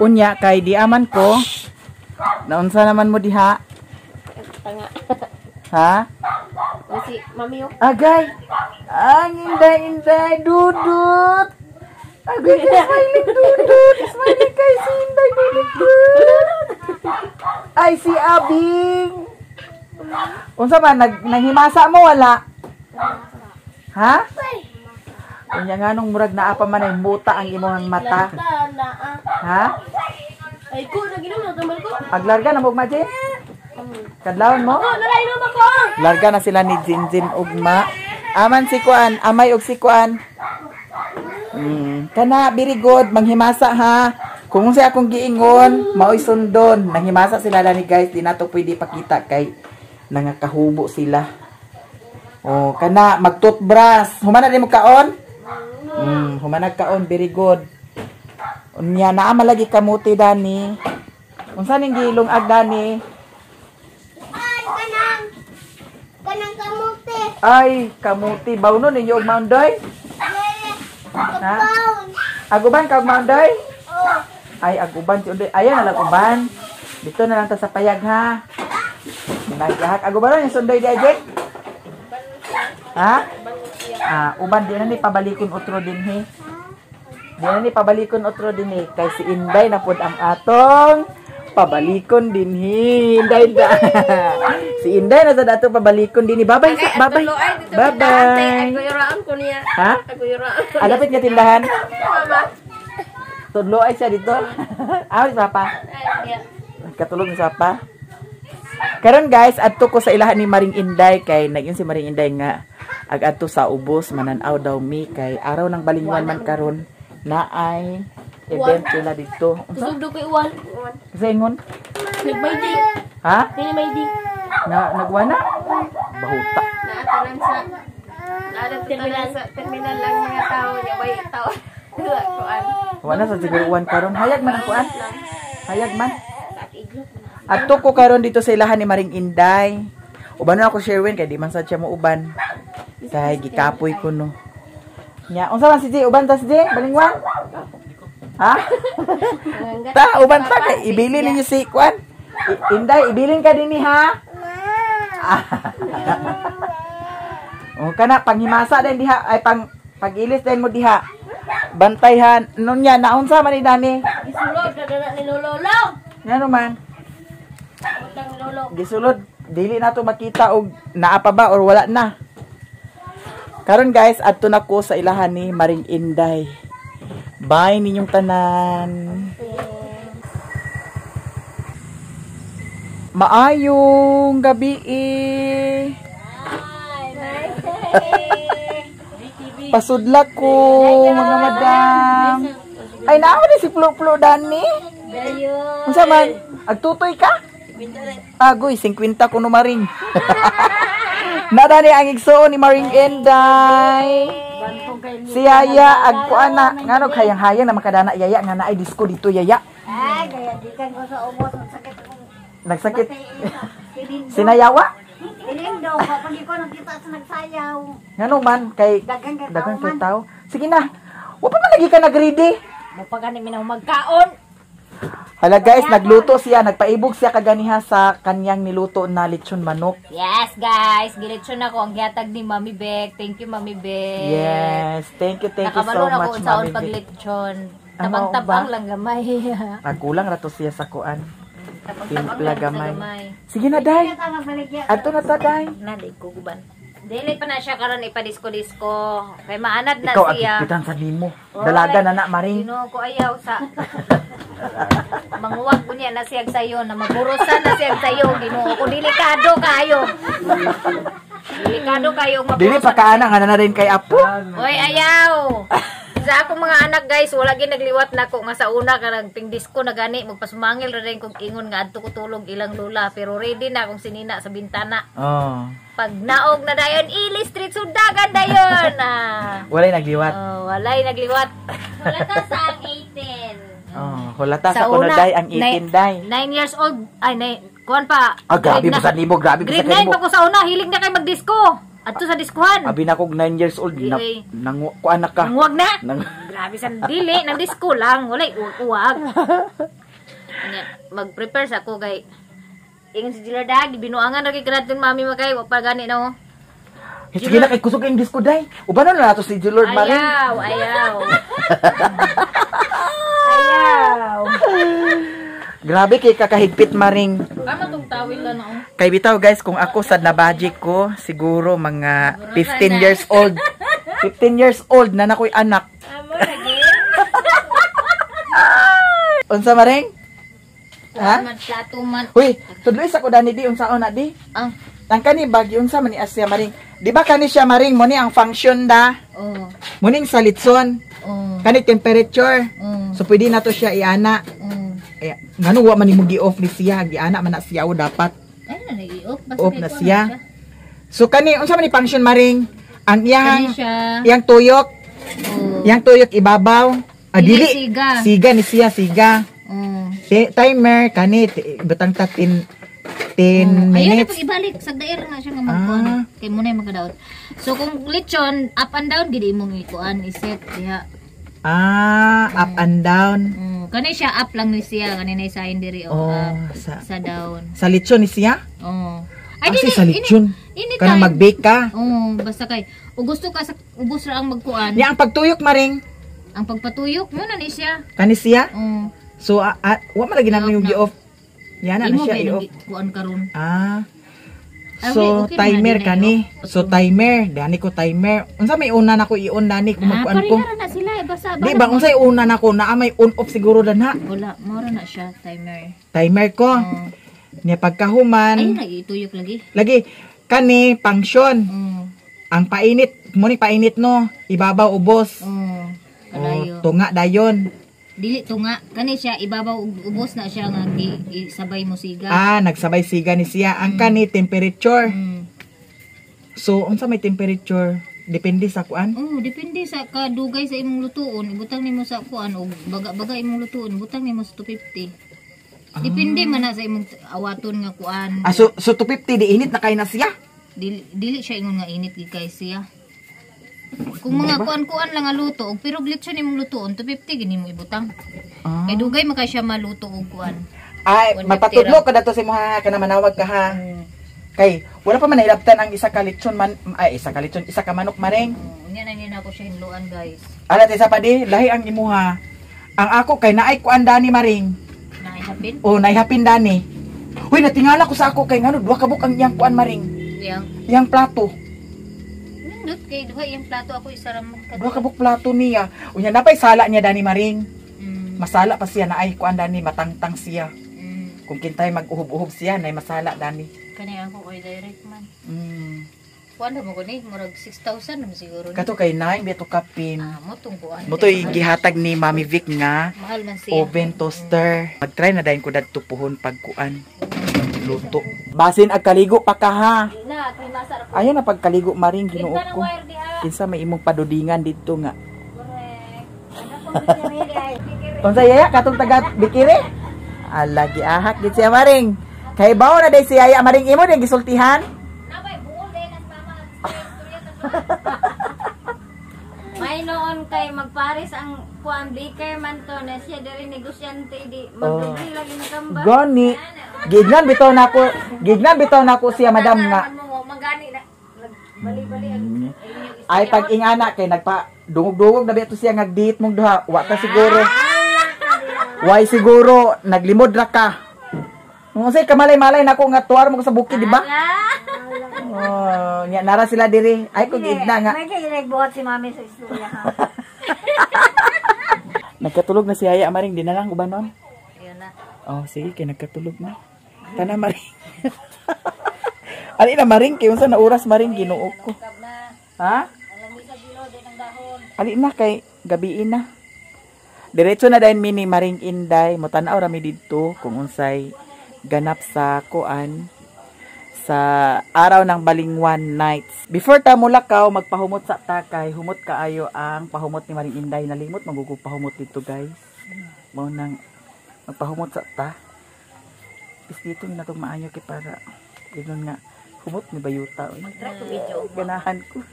Unya kay di aman ko. Naunsa naman mo diha? Tanga. Ha? Si Mami oh. Agay! Ang inday inday dudut! Agay kay smiling dudut! Smiling kay si Inday dudut! Ay si Abing! Unsa man naghimasa mo wala? Ha? Unya nga nung murag naa pa man ay muta ang imong mata. Ha? Ay ko na ginom na tumal ko. Aglarga na mo ugma, Jin? Kadlawon mo? Oh, nalay no ko. Larga na sila ni Jinjin ugma. Aman si Kuan, amay og si Kuan. Kana very good, manghimasa ha. Kung unsay akong giingon, maoy sundon. Nanghimasa sila lani guys, di nato pwede pakita kay nangakahubo sila. Oh, kana mag-toothbrush. Humana di mo kaon? Humana kaon, very good. Unya naa malagi kamuti dani. Unsa ning gilong ag dani? Ay, kanang kanang kamuti. Ay, kamuti bawno ninyo og maundoy? Ha? Kapaon. Aguban ka og maundoy? Oh. Ay, aguban si Undoy. Ayan na lang uban. Dito na lang ta sa payag ha. Nagyahak. Aguban ron yung sundoy di ajek. Ha? Ah, uban di na ni pabalikon otro din he. Di na ni pabalikon otro din he. Kay si Inday na pod ang atong pabalikon din he. Inday da. Si Inday na sa dato pabalikon din ni. Babay sa babay. Babay. Aguyuraan ko niya. Ha? Aguyuraan. Ah, dapat nga tindahan. Mama. Tudlo ay siya dito. Ah, si Papa. Katulog ni Papa. Karon guys, adto ko sa ilahan ni Maring Inday kay nagyun si Maring Inday nga ag adto sa ubos mananaw daw mi kay araw ng balingwan man karon na ay event sila dito. Unsa? Kusog do ko iwan. Kasi ingon? Nagmaydi. Ha? Dili maydi. Na nagwana? Bahuta. Naatanan sa terminal sa terminal lang mga tao niya way tao. Kuan. Wala sa siguro uwan karon. Hayag man ang kuan. Hayag man. Adto ko karon dito sa ilahan ni Maring Inday. Uban na ako Sherwin kay di man sad siya mo uban. Kay gikapoy ko no. Nya, unsa man si Jay? Uban ta si Jay? Balingwan? Ha? Ta, uban ta kay ibilin ninyo si kuan. Inday, ibilin ka dinhi ha. O kana panghimasa din diha ay pang pagilis din mo diha. Bantayhan nun niya naunsa man ni Dani? Gisulod na dana ni Lolo. Lo. Ngano man? Utang ni Lolo. Gisulod dili na to makita og naa pa ba or wala na. Karon guys, adto na ko sa ilahan ni Maring Inday. Bye ninyong tanan. Maayong gabi. Pasudla ko mga madam. Ay naa ni si Plo-Plo Dani. Unsa man? Agtutoy ka? Agoy, 50 kuno maring. Nadani ang igsuon ni Maring Inday. Si Yaya agkuan na ngano hayang-hayang na makadana Yaya nga naay disco dito Yaya. Ay, kaya di kan ko sa ubos ang sakit ko. Nagsakit. Sinayawa? Tilindo, kapag ko nakita sa nagsayaw. Ngano man kay Daghan kay tao daghan kay man. tao. Sige na. Wa pa man lagi ka nagready. Mo pa gani minaw magkaon. Hala guys, nagluto siya, nagpaibog siya kaganiha sa kanyang niluto na lechon manok. Yes, guys. Gilitsyon ako ang gihatag ni Mami Beck. Thank you, Mami Beck. Yes, thank you so Nakabalo na much, ko unsaon Mami Vic. paglechon. Ano Tabang-tabang ba? lang gamay. Nagkulang ra to siya sa kuan. Tabang-tabang Timpla lang sa gamay. gamay. Sige na, Day. Adto na ta, Day. Na, di ko guban. Dili pa na siya karon ipa-disco-disco. Kay maanad na Ikaw siya. agpitan sa nimo. Dalaga na na, Maring. Ginoo ko ayaw sa manguwag ko niya na siyag sayo na magurusan na siyag sayo. Ginoo ko delikado kayo. Delikado kayo magurusan. Dili pa kaana nga na rin kay Apo. Oy, ayaw. Sa akong mga anak guys, wala gyud nagliwat nako nga sa una ka nagping disco na gani magpasumangil ra rin kog ingon nga adto ko tulog ilang lula pero ready na akong sinina sa bintana. Oh. Pag naog na dayon, ili street sudagan dayon. Ah. Walay nagliwat. Oh, walay nagliwat. Wala ta sa ang 18. Oh, hulata sa kuno day ang 18 day. 9 years old, ay, nine, kuan pa. Ah, grabe Grade mo sa nimo, grabe mo sa Grade 9 nimo. pa ko sa una, hilig na kay magdisco. Adto sa diskuhan. Abi na kog 9 years old na, Dili. nangu kuan na ka. Nangwag na. Nang Grabe sa dili, nang disco lang, walay uwag-uwag. Nya, mag-prepare sa ako kay ingon si Jillard, ah, gibinuangan ra kay kanadtong mami makay wa pa gani na oh. Sige na kay kusog ang disco day. Ubanon na nato si Jillard Maring. Ayaw, ayaw. Ayaw. Grabe kay kakahigpit, Maring. Tama tong tawil lang oh. Kay bitaw guys, kung ako sa nabajik ko, siguro mga 15 years old. 15 years old na nakoy anak. Amo lagi. Unsa, Maring? Ha? Man plato man. Huy, tudloy sa ko dani di unsaon na di? Ang Ang kani bag unsa man ni Asya, Maring? Di ba kani siya, Maring, mo ni ang function da? Oh, Mo ning sa litson. oh, Kani temperature. oh, So pwede na to siya iana. oh. Eh, ngano wa man nimo gi-off ni siya, giana man na siya o dapat. Ay na nag-i-off basta Off kay na kuan siya. So kani unsa man ni function, Maring? Ang Kani iyang siya. iyang tuyok, Oh. iyang tuyok ibabaw. Ah, Dili, dili. siga. Siga ni siya, siga. Oh. Timer kani butang ta 10 10 Oh, ayun na minutes. pag ibalik sagdair nga siya nga magkuan Ah. kay muna yung makadaot. So kung lechon up and down gid imong ikuan iset diha. Ah, up and down. Mm, kani siya up lang ni siya kani na sign diri oh, Oh, up sa sa down. sa lechon ni siya? Oh. Ay, ah, sa lechon. Ini Kana time. mag-bake ka. Oh, basta kay o gusto ka sa ubos ra ang magkuan. Niya ang pagtuyok, Maring. Ang pagpatuyok mo na ni siya. Kani siya? Oh. So wa man lagi namin yung I-off na. gi-off. Yan na Imo siya ba i-off. yung kuan karon? Ah. Ah, So okay, okay timer naman din na kani. So timer, dani ko timer. Unsa may una nako i-on dani kung Ah, magkuan ko? pareha ra na sila eh, basta Di ba unsay una nako naa may on off siguro danha. Wala, mora na siya timer. Timer ko. Oh. Niya pagkahuman, Ay, nag-ituyok lagi. lagi kani function. Oh. Ang painit, mo ni painit no, ibabaw ubos. Oh, Oh, kalayo. tunga dayon. Dili tunga kani siya ibabaw ug ubos na siya nga gi, sabay mo siga. Ah, nagsabay siga ni siya. Ang kani temperature. So unsa may temperature? Depende sa kuan. Oh, depende sa kadugay sa imong lutuon, ibutang nimo sa kuan og baga-baga imong lutuon, butang nimo sa 250. Depende man na sa imong awaton nga kuan. Ah, so 250 di init na kay na siya. Dili, dili siya ingon nga init gid kay siya. Kung mga kuan-kuan lang nga luto og pero lechon imong lutuon 250 gini mo ibutang. Ah. Kay dugay man kay siya maluto og kuan. Ay, 150 magpatudlo ra. ka dato sa imuha ka na manawag ka ha. Kay wala pa man nailabtan ang isa ka lechon man ay isa ka lechon, isa ka manok, Maring. Oh, unya na niya ako siya hinluan, guys. Ala sa pa di lahi ang imuha. Ang ako kay naay kuan dani, Maring. Naihapin? O naihapin dani. Huy, natingala ko sa ako kay ngano duha ka buk ang iyang kuan, Maring. Yang Iyang plato. nindot kay duha iyang plato ako isa ra man ka. Duha ka buk plato niya. Unya napay sala niya dani, Maring. Masala pa siya naay kuan dani matangtang siya. Kung kintay mag-uhob-uhob siya nay masala dani. Kani ako kay direct man. Kuan mo ko ni murag 6,000 naman siguro ni. Kato kay naing beto kapin. Ah, mo tong kuan. Mutoy gihatag ni Mami Vic nga Mahal man siya. oven toaster. Mag-try na dayon ko dadto puhon pagkuan. Luto. Basin ag kaligo pa ka ha. Na, kay masa ra ko. Ayaw na pagkaligo, Maring, Ginoo Kinsa ko. wire diha. Kinsa may imong padudingan dito nga. Correct. Unsa yaya katong taga Bikiri? Ala giahak gid siya, Maring. Kay bawo na day si yaya, Maring, imo din gisultihan. Nabay buol day nas mama. Istorya ta. May noon kay magpares ang kuan baker man to na siya diri negosyante di magdubli lagi ni kamba. Gani. Gignan bitaw nako, gignan bitaw nako siya madam nga. Mo mangani na nagbali-bali ang inyong istorya. Ay pag ingana kay nagpa dungog-dungog na bito siya nga date mong duha. Wa ta siguro. Why siguro naglimod ra ka. Unsay kamalay-malay nako nga tuwar mo ko sa bukid, di ba? Oh, nya nara sila diri. Ay kog igna nga. May kay nagbuhat si mami sa istorya ha. Nagkatulog na si Yaya, Maring, di na lang ubanon. Ayun na. Oh, sige kay nagkatulog na. Tana, Maring. Ali na, Maring, kay unsa na oras, Maring, Ginoo ko. Ha? Ali na kay gabiin na. Diretso na dayon mini Maring Inday, mo-tan-aw ra mi didto kung unsay ganap sa kuan sa araw ng Balingwan Nights. Before ta mulakaw, magpahumot sa ta kay humot kaayo ang pahumot ni Maring Inday. Nalimot magugug pahumot dito, guys. Mao nang magpahumot sa ta. Is dito na itong maayo kay para ingon nga Kumot ni bayuta. Try ko video. Ganahan ko.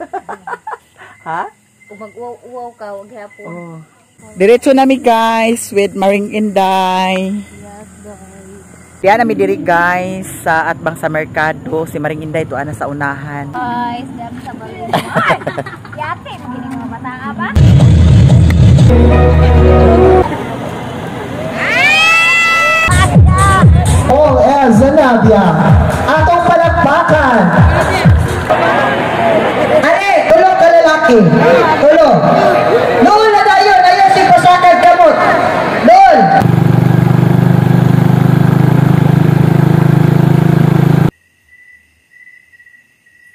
Ha? Kung mag-uwaw-uwaw ka, wag hapon. Oh. Diretso nami guys with Maring Inday. Yes, guys. Diyan nami diri guys sa atbang sa merkado, si Maring Inday tuan na sa unahan. Guys, dami sa balon. Yate, magiging mga bata ka ba? All as Zanabia. Atong palakpakan. Ani, tulog ka lalaki. Tulog. Noon na dayon, ayaw si pasakay kamot. Noon.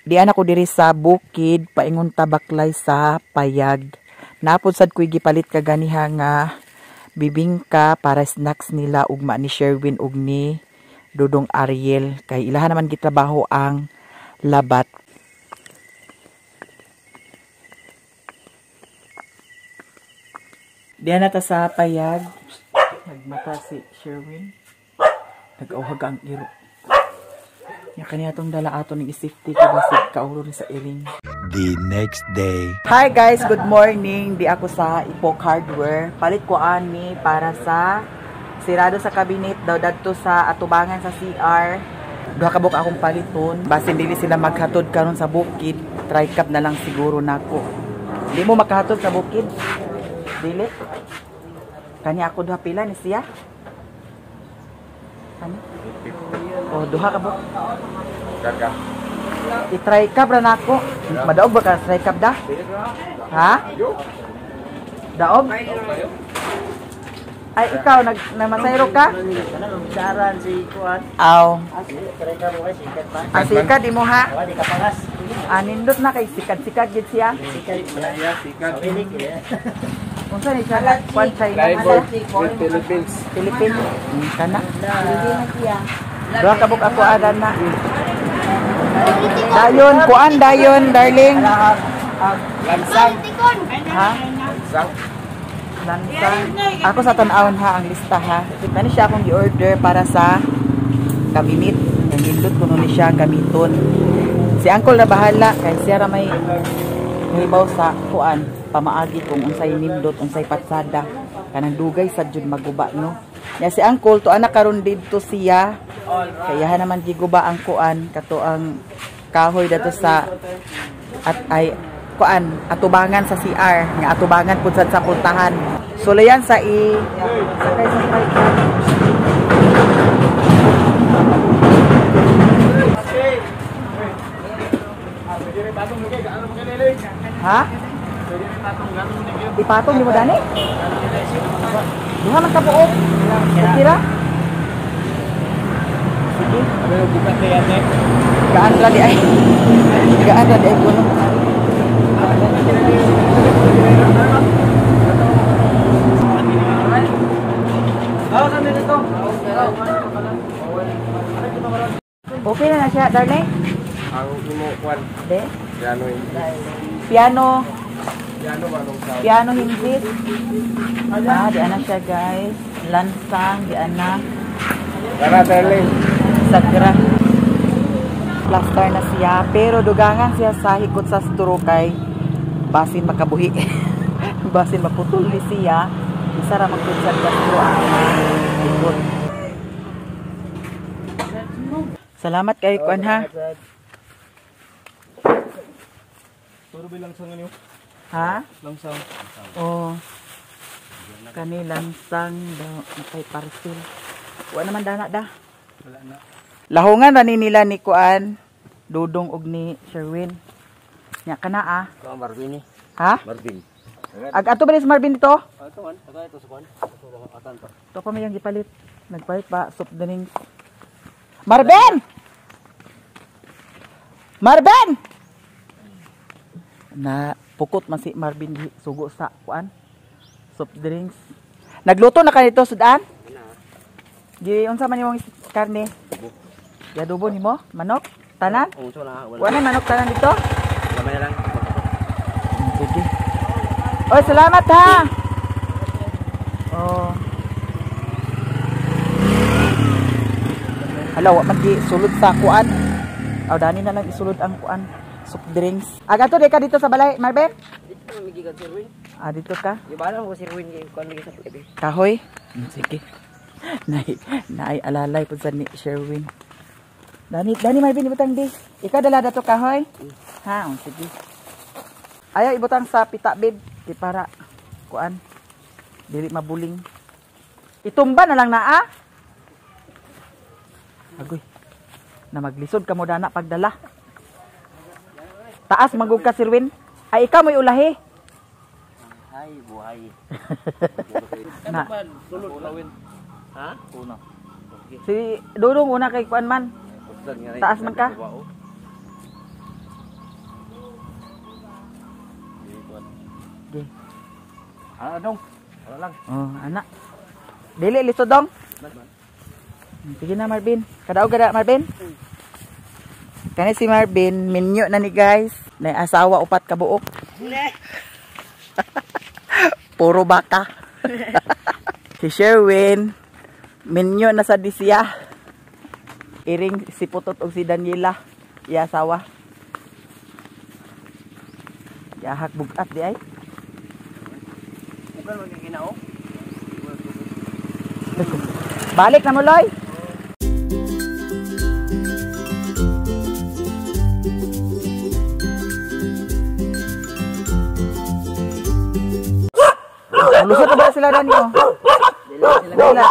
Diyan ako diri sa bukid, paingon tabaklay sa payag. Napod sad ko'y gipalit kaganiha nga bibingka para snacks nila ugma ni Sherwin ug ni Dudong Ariel kay ilahan naman gitrabaho ang labat. Diyan na ta sa payag. Nagmata si Sherwin. Nag-auhag ang iro. Nya kaniya tong dala ato ning safety kay basig kaulo ni sa iring. The next day. Hi guys, good morning. Di ako sa Ipok Hardware. Palit ko ani para sa sirado sa cabinet daw dadto sa atubangan sa CR. Duha ka buok akong paliton. Basin dili sila maghatod karon sa bukid. Try cup na lang siguro nako. Di mo makahatod sa bukid? Dili. Kani ako duha pila ni siya. Kani? Oh, duha ka buok. I-try cup ra nako. Madaog ba ka try cup da? Ha? Daog? Ay, ikaw nagmasayro ka? Aw. Ah, sikat di mo ha? Ah, nindot na kay sikat-sikat gid siya. Unsa ni siya? Kwan China? Philippines. Philippines. Kana. Duha ka buok ako adan na. Dayon, kuan dayon, darling. Lansang. Ha? Lansang. Lansang. Ako sa tan-awon ha ang lista ha. Kani siya akong gi-order para sa cabinet. Nindot kuno ni siya gamiton. Si Uncle na bahala kay siya ra may hibaw sa kuan pamaagi kung unsay nindot, unsay patsada. Kanang dugay sad jud maguba no. Ya si Uncle to anak karon didto siya. Kaya naman giguba ang kuan kato ang kahoy dato sa at ay kuan atubangan sa CR nga atubangan pud sad sa pultahan. Sulayan sa i sakay sa bike. Ha? Ipatong di mo dani? Duha man ka buok. Okay ra? Sige. Gaan ra di ay. Gaan ra di ay kuno. Okay na na siya, darling? Ang imo kwan. De? Piano hindi. Piano. Piano ba nung sound? Piano hindi. Ah, di ana siya, guys. Lansang, di ana. Tara, darling. Sagra. Plaster na siya, pero dugangan siya sa hikot sa straw kay basin makabuhi. Basin maputol ni siya. Isa ra magtud sa straw ang hikot. Salamat kay kuan ha. Turo ba langsang niyo? Ha? Langsang. Oh. Kani langsang daw nakay parcel. Wa naman dana da. Wala na. Lahungan ra ni nila ni kuan Dudong og ni Sherwin. Nya kana ah. Ito Marvin ni. Ha? Marvin. Ag ato ba ni si Marvin dito? Ato man, ato ito sa kuan. Ato atan to. Ito pa may yung gipalit. Nagpalit pa soft drinks. Marvin! Marvin! Na pukot man si Marvin sugo sa kuan. Soft drinks. Nagluto na ka nito sudan? Gi unsa man imong karne? Adobo nimo? Manok? Tanan? Unso na wala. Wala manok tanan dito? Gamay na lang. Sige. Oy, salamat ha. Oh. Hala, wa man gi sulod sa kuan. Aw dani na lang isulod ang kuan soft drinks. Aga to di ka dito sa balay, Marvin? Dito mamigigan si Ruin. Ah, dito ka. Ibala mo si Ruin kay kuan lagi sa plebe. Kahoy? Sige. Nay alalay pud sa ni Sherwin. Dani dani Marvin ibutang di. Ikaw dala dato kahoy? Ha, oh, sige. Ayaw ibutang sa pita babe di para kuan dili mabuling. Itumba na lang naa. Agoy. Na maglisod ka mo dana pagdala. Taas magug ka Sirwin. Ay ikaw mo'y ulahi. Ay, buhay. Na. Ha? Una. Si Dudong una kay kuan man. Taas man ka. Okay. Ano dong? Wala lang. Oh, anak. Dili lisod dong. Sige na Marvin. Kadaog kada Marvin. Kani si Marvin, minyo na ni guys. Nay asawa upat ka buok. Puro baka. Si Sherwin, minyo na sa disiya. Iring si Putot og si Daniela, iya asawa. Yahak bugat di ay. Bukan magkikinao. Balik na mo, Loy. Lusot na ba sila, Dani? Oh? Sila.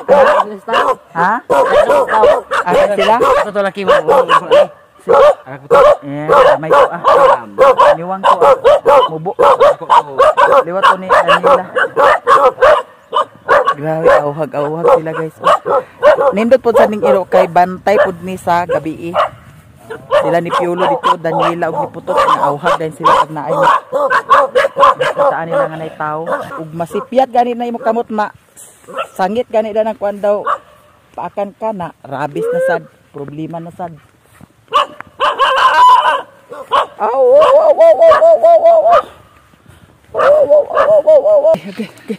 Ha? Asan sila? Ito laki mo. Eh, may ko ah. Niwang ko ah. Mubo. Liwat ko ni Daniela. Grabe, auhag-auhag sila guys. Nindot po sa ning iro kay bantay pud ni sa gabi eh. Sila ni Piolo dito, Daniela ug ni Putot na auhag din sila pag naay. Saan nila nga nay tao ug masipyat gani na imo kamot ma sangit gani da nang kuan daw. Paakan ka na rabis na sad, problema na sad. Aw, oh, oh, oh, oh, oh, oh, oh, oh. Oh, oh, oh, oh, oh, oh. Okay, okay.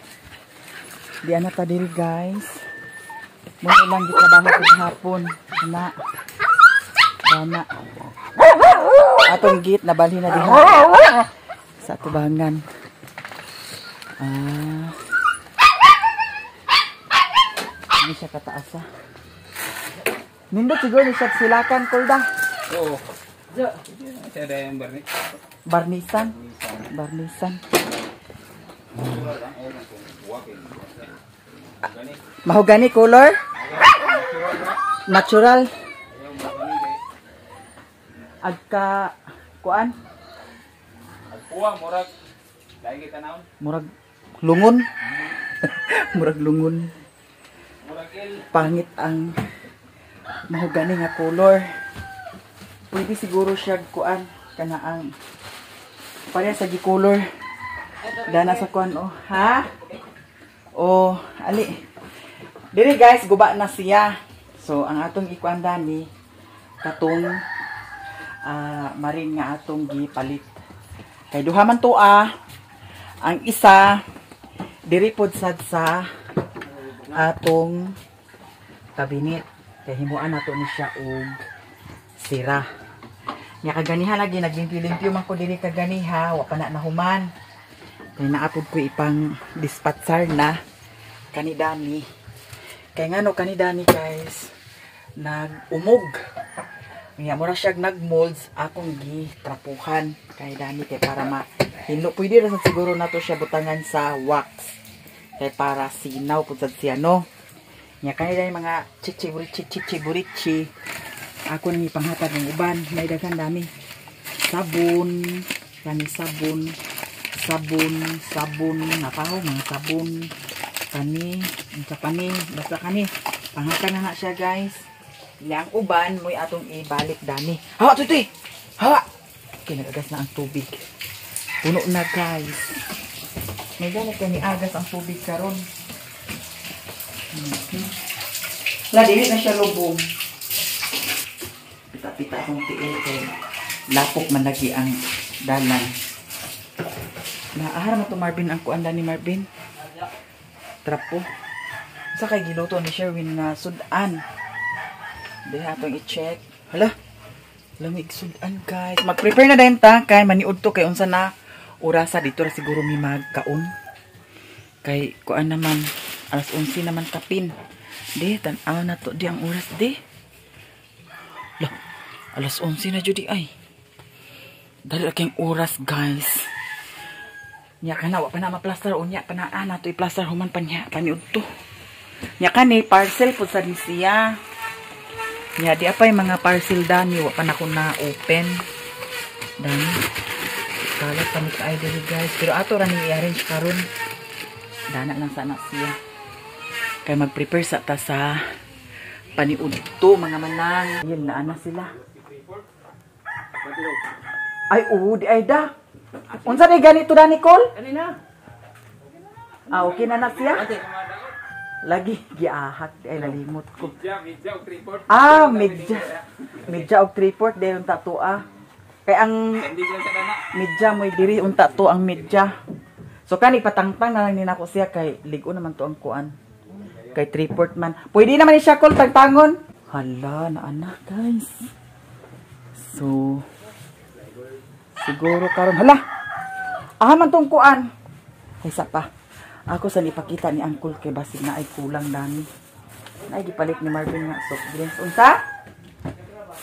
Di ana ta diri guys. Muna lang gitrabaho kog hapon. Na. Dana. Atong gate nabalhin na diha. Sa atubangan. Ah. Ini siya kataas ah. Nindot siguro ni siya silakan kulda. Oo. Siya ada yang barni. Barnisan. Barnisan. Mahogany color? Natural. Agka kuan? Agkuha murag lagi tanawon. Murag lungon. Murag lungon. Pangit ang mahogany nga color. Pwede siguro siya kuan kana ang pareha sa gi-color. Dana sa kuan oh, ha? Oh, ali. Diri guys, guba na siya. So ang atong ikuan dani katong maring nga atong gipalit. Kay duha man to ah. Ang isa diri pod sad sa atong kabinet. Kay himuan nato ni siya og sira. Nya kaganiha lagi naglimpyo-limpyo man ko diri kaganiha, wa pa na nahuman. Kay naapod ko ipang dispatchar na kani dani. Kay ngano kani dani guys, nag-umog. Nya mura siya nag-molds akong gitrapuhan kay dani kay para ma hinlo. Pwede ra sad siguro nato siya butangan sa wax kay para sinaw pud sad siya no. Nya kani dani mga chichi burichi chichi burichi. Ako ni panghatag ng uban, may daghan dami. Sabon, kani sabon, sabon, sabon, napaho mga sabon. Kani, unsa pa ni, basta kani. Panghatag na na siya guys. Yang uban mo'y atong ibalik dani. Hawa tutoy. Hawa. Okay, nagagas na ang tubig. Puno na guys. May ganit kay niagas ang tubig karon. La dili na siya lubong. Pita-pita akong tiil kay lapok man lagi ang dalan. Naahar mo to Marvin ang kuan ni Marvin. Trapo. Sa kay giluto ni Sherwin nga sudan. Diha atong i-check. Hala. Lamig sudan guys. Mag-prepare na din ta kay maniud to kay unsa na orasa dito ra siguro mi magkaon. Kay kuan naman alas 11 naman kapin. Di tan-aw na to di ang oras di. Lah, alas 11 na jud di ay. Dali ra kayong oras guys. Nya kana wa pa na ma-plaster unya pa na na to i-plaster human pa niya paniud to. Nya kani parcel pud sad ni siya. Nya di apay mga parcel dani wa pa nako na open. Dani. Kalat pa ni kaay diri guys, pero ato ra ni i-arrange karon. Dana lang sana siya. Kay mag-prepare sa ta sa paniud to mga manang. Yun na ana sila. Ay oo di ay da. Unsa day ganito da Nicole? Ano na? Ah, okay na na siya. Lagi giahak di ay nalimot ko. Medya og 3/4. Ah, medya. Medya og 3/4 dayon tato ah. Kay ang medya mo'y diri unta to ang medya. So kani patangtang na lang ni nako siya kay lig-o naman to ang kuan. Kay 3/4 man. Pwede naman ni siya kol tangtangon. Hala na anak guys. So siguro karon hala. Aha man tong kuan. Kaysa pa. Ako sa ipakita ni Uncle kay basig na ay kulang dami. Ay gipalit ni Marvin nga soft drinks. Unsa?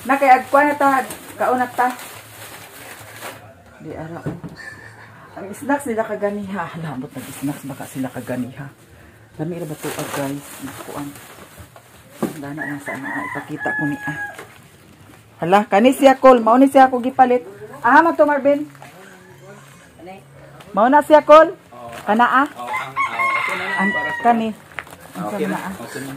Na kay agkuan na ta, kaon na ta. Di ara. Oh. Ang snacks nila kaganiha. Hala, ambot nag-snacks baka sila kaganiha. Lami ra ba to ah, guys? Kuan. Dana lang sa ana ipakita ko ni ah. Hala, kani siya kol, mao ni siya ako gipalit. Aha man to Marvin. Mao na siya kol. Kana ah. Ang kani. Unsa Okay na na. ah? Okay na.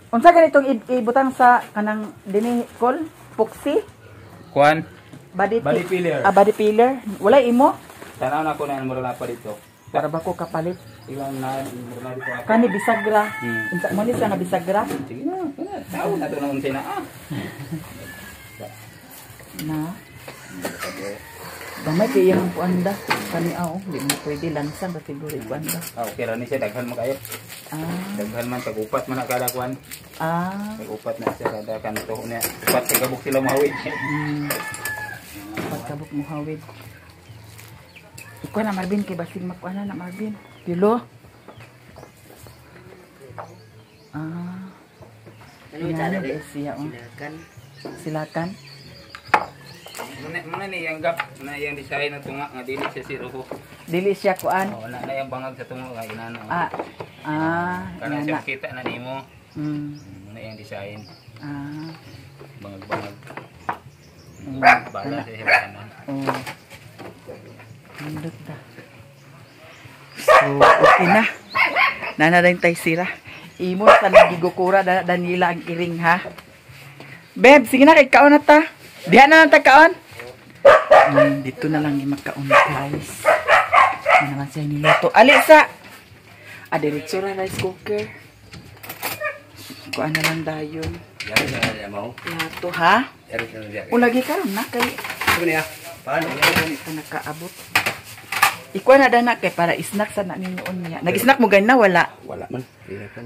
Unsa ganitong ibutang sa kanang dinhi kol? Puksi? Kuan. Body, Body filler. Ah, body filler. Wala imo? Tanaw na ko na mura na pa dito. Para ba ko kapalit? Iwan na mura na dito ako. Kani bisagra. Unsa mo ni siya nga bisagra? Sige na, kana. Tao na to na unsay na ah. Na. Gamay kay iyang kuan da. Kani aw, di mo pwede lansan ba siguro ikuan da. Ah, okay ra ni siya daghan man kayo. Ah. Daghan man tag-upat man na kada kuan. Ah. Tag-upat na siya kada kanto niya. Upat sa gabok sila mahawid. Pagkabok mo hawid. Ikaw na Marvin kay basig makuha na na Marvin. Pilo. Ah. Ano yung Inana ba siya oh. Silakan. Silakan. Muna ni yang gap na yang design na tunga nga dili siya si Rojo. Dili siya kuan. Oo, na na yang bangag sa tunga nga inana. Ah. Ah, Kana siya inana. kita na nimo. Muna yang design. Ah. Bangag-bangag. Bala siya tanan. Oh. Nindot ta. So, okay na. Nana rin tayo sira. Imo sa nagigukura da Daniela ang iring ha. Beb, sige na kay kaon na ta. Diha na lang ta kaon. Dito na lang yung magkaon guys. Ano naman siya niluto. Alisa. Ah, diretso ra rice cooker. Kuan na lang dayon. Plato ha? O lagi karon na kay ito nakaabot. Ikuha na dana kay para snack sa na ninyo unya. Nag-snack mo ganina wala? Wala man.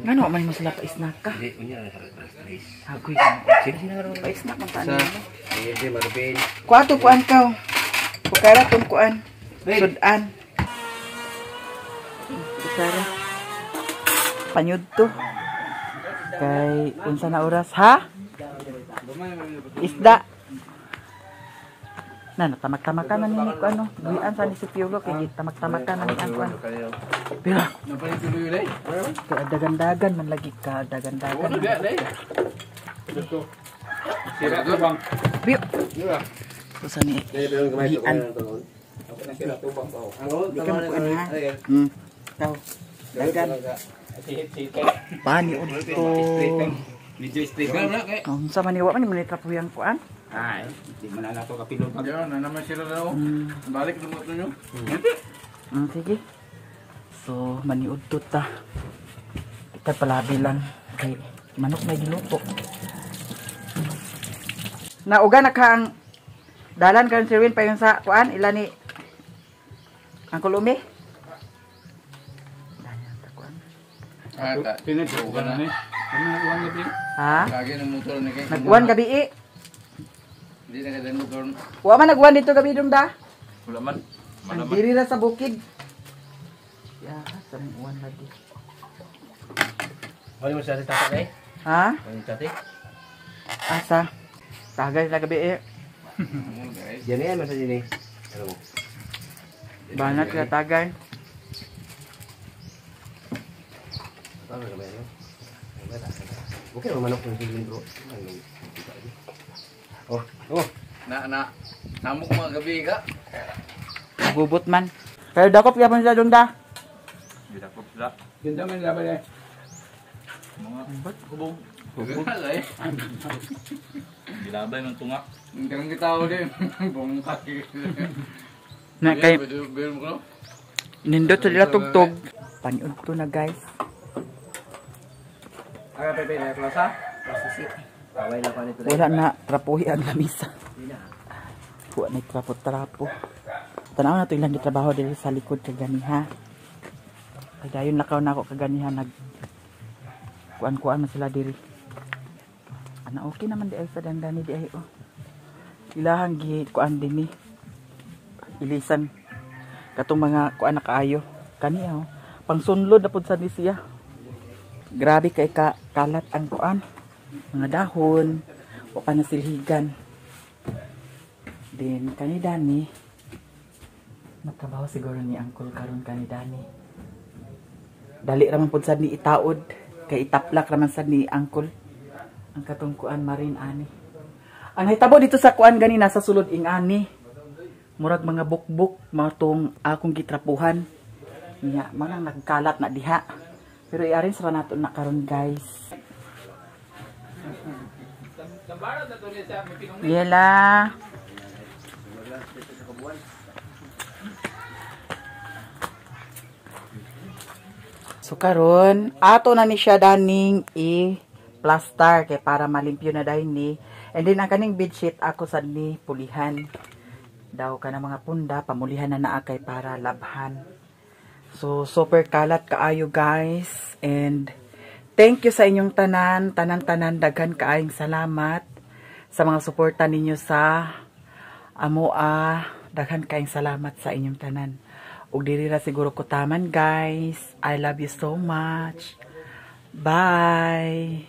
Ngano man mo sila pa snack ka? Hindi, unya na sa alas 3. Agoy. Pa snack man ta ninyo. Sige, Marvin. Kuha to kuan ka. Kukara tong kuan. Sudan. Kukara. Panyud to. Kay unsa na oras ha? Isda. Na natamak-tamakan na nini ko ano. Buhian sa ni si Piolo kay tamak-tamakan na ni ang kuan. Pero kay dagan-dagan man lagi ka, dagan-dagan. Sira tubang. Biyo. Usa ni buhian. Di ka makuan ha. Tao. Dagan. Pani udto. Medyo straight. Unsa man ni wa man ni trapuyan kuan. Ay, di man na to kapilog. Yan, na naman sila daw. Balik lumot ninyo. Sige. So, maniudto ta. Kita palabi lang kay manok may giluto. Nauga na ka ang dalan karon si Erwin payon sa kuan ila ni Uncle Umi. Dalan ta kuan. Ah, Pinod ka na ni. Ano uwan gabi? Ha? Lagi ng motor ni kay. Nagkuan gabi eh. Hindi na kada motor. Wa man nagwan dito gabi dong da. Wala man. Ang diri ra sa bukid. Ya, sa uwan lagi. Wala mo sa tata kay? Ha? Wala mo tati? Asa? Tagay na gabi eh. Diyan yan, masa din eh. Ano mo? Banat ka tagay. Okay, manok yung silin bro. Oh, oh. Na. Namok mga gabi ka. Gubot man. Pero dakop gyapon sila dong da. Gidakop sila. Ganda man laban eh. Mga hubog. Hubog. Gilabay ng tunga. Ang kang kita din. Bongkay. Na kay nindot sa nila tugtog. Paniud to na guys. Aga Pepe na klasa. Wala na trapohi ang lamisa. Wala na trapo-trapo. Tanaw na to ilang gitrabaho diri sa likod kaganiha. Kay dayon lakaw na ako kaganiha nag kuan-kuan man sila diri. Ana okay naman di ay sa dandani di ay oh. Ilahang gi kuan dinhi. Ilisan katong mga kuan na kaayo. Kani oh. Pangsunlod na pud sa ni siya. Grabe kay ka kalat ang kuan. Mga dahon o pa na silhigan. Din kani Dani nagtrabaho siguro ni Uncle karon kani Dani. Dali ra man pud sad ni itaod kay itaplak ra man sad ni Uncle ang katong kuan marin ani. Ang nahitabo dito sa kuan gani nasa sulod ing ani. Murag mga bukbuk mao tong akong gitrapuhan. Niya manang nagkalat na diha. Pero i-arrange ra nato na karon guys. Yela. So karon ato na ni siya daning i-plaster kay para malimpyo na dayon ni. And then ang kaning bedsheet ako sad ni pulihan. Daw ka na mga punda pamulihan na naa kay para labhan. So super kalat kaayo guys, and thank you sa inyong tanan, tanan-tanan, daghan kaayong salamat sa mga suporta ninyo sa amoa. Daghan kaayong salamat sa inyong tanan. Ug diri ra siguro ko taman guys. I love you so much. Bye.